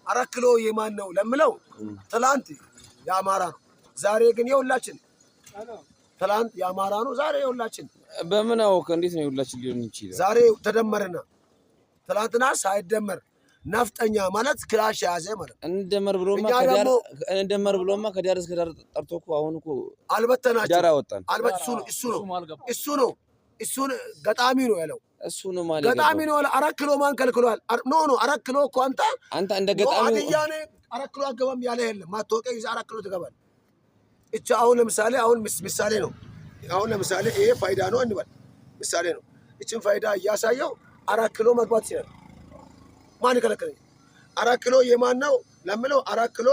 4 ኪሎ የማን ነው ለምለው፣ ትላንት የአማራ ነው፣ ዛሬ ግን የሁላችን። ትላንት የአማራ ነው፣ ዛሬ የሁላችን። በምን አወቅ? እንዴት ነው የሁላችን ሊሆን ይችላል? ዛሬ ተደመርና፣ ትላንትና ሳይደመር ነፍጠኛ ማለት ክላሽ የያዘ ማለት ነው። እንደመር ብሎማ እኛ ከዳር ደግሞ እንደመር ብሎማ ከዳር እስከ ዳር ጠርቶ እኮ አሁን እኮ አልበተናቸው። ዳር አወጣን። አልበት እሱ ነው፣ እሱ ነው፣ እሱ ነው፣ እሱን ገጣሚ ነው ያለው። እሱ ነው ማለት ገጣሚ ነው ያለው። 4 ኪሎ ማን ከልክሏል? No, no፣ 4 ኪሎ እኮ አንተ አንተ እንደ ገጣሚ ሀዲያ ነህ፣ 4 ኪሎ አገባም ያለ የለም። ማታወቂያ ይዘህ 4 ኪሎ ትገባለህ። እቻ አሁን ለምሳሌ አሁን ምሳሌ ነው። አሁን ለምሳሌ ይሄ ፋይዳ ነው እንበል፣ ምሳሌ ነው። እችን ፋይዳ እያሳየው 4 ኪሎ መግባት ይችላል። ማን ይከለክለኝ? 4 ኪሎ የማን ነው ለምለው፣ 4 ኪሎ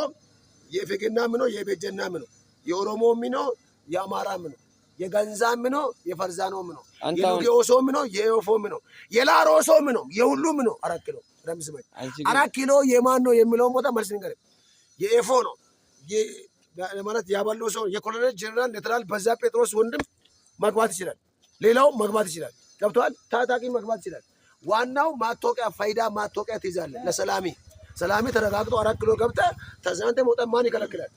የፌጌናም ነው፣ የቤጀናም ነው፣ የኦሮሞም ነው፣ የአማራም ነው፣ የገንዛም ነው፣ የፈርዛኖም ነው፣ አንተ አሁን የሉጌኦሶም ነው፣ የዮፎም ነው፣ የላሮሶም ነው፣ የሁሉም ነው። 4 ኪሎ ረምስመኝ አንቺ ግን 4 ኪሎ የማን ነው የሚለውን ቦታ መልስ ንገረኝ። የኤፎ ነው ማለት ያባለው ሰው የኮሎኔል ጀነራል ሌተናል በዛ ጴጥሮስ ወንድም መግባት ይችላል። ሌላው መግባት ይችላል። ገብተዋል። ታጣቂ መግባት ይችላል። ዋናው ማታወቂያ፣ ፋይዳ ማታወቂያ ትይዛለህ። ለሰላሚ ሰላሚ ተረጋግጦ 4 ኪሎ ገብተህ ተዝናንተህ መውጣት ማን ይከለክላል?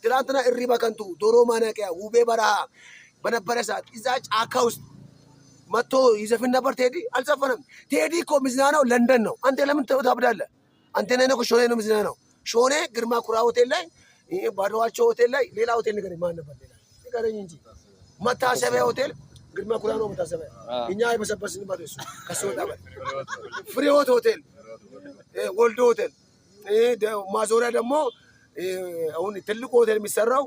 ትላንትና እሪ በከንቱ፣ ዶሮ ማነቂያ፣ ውቤ በረሃ በነበረ ሰዓት እዛ ጫካ ውስጥ መጥቶ ይዘፍን ነበር። ቴዲ አልዘፈነም። ቴዲ እኮ ሚዝናናው ለንደን ነው። አንተ ለምን ታብዳለህ? አንተ ነህ እኮ ሾኔ ነው ሚዝናናው። ሾኔ ግርማ ኩራ ሆቴል ላይ፣ ይሄ ባዶዋቸው ሆቴል ላይ፣ ሌላ ሆቴል ንገረኝ። ማን ነበር ሌላ ንገረኝ እንጂ። መታሰቢያ ሆቴል፣ ግርማ ኩራ ነው መታሰቢያ። እኛ የበሰበስንበት እሱ ከሱ ወጣ በል። ፍሬህይወት ሆቴል፣ ወልዶ ሆቴል፣ ይሄ ማዞሪያ ደግሞ አሁን ትልቁ ሆቴል የሚሰራው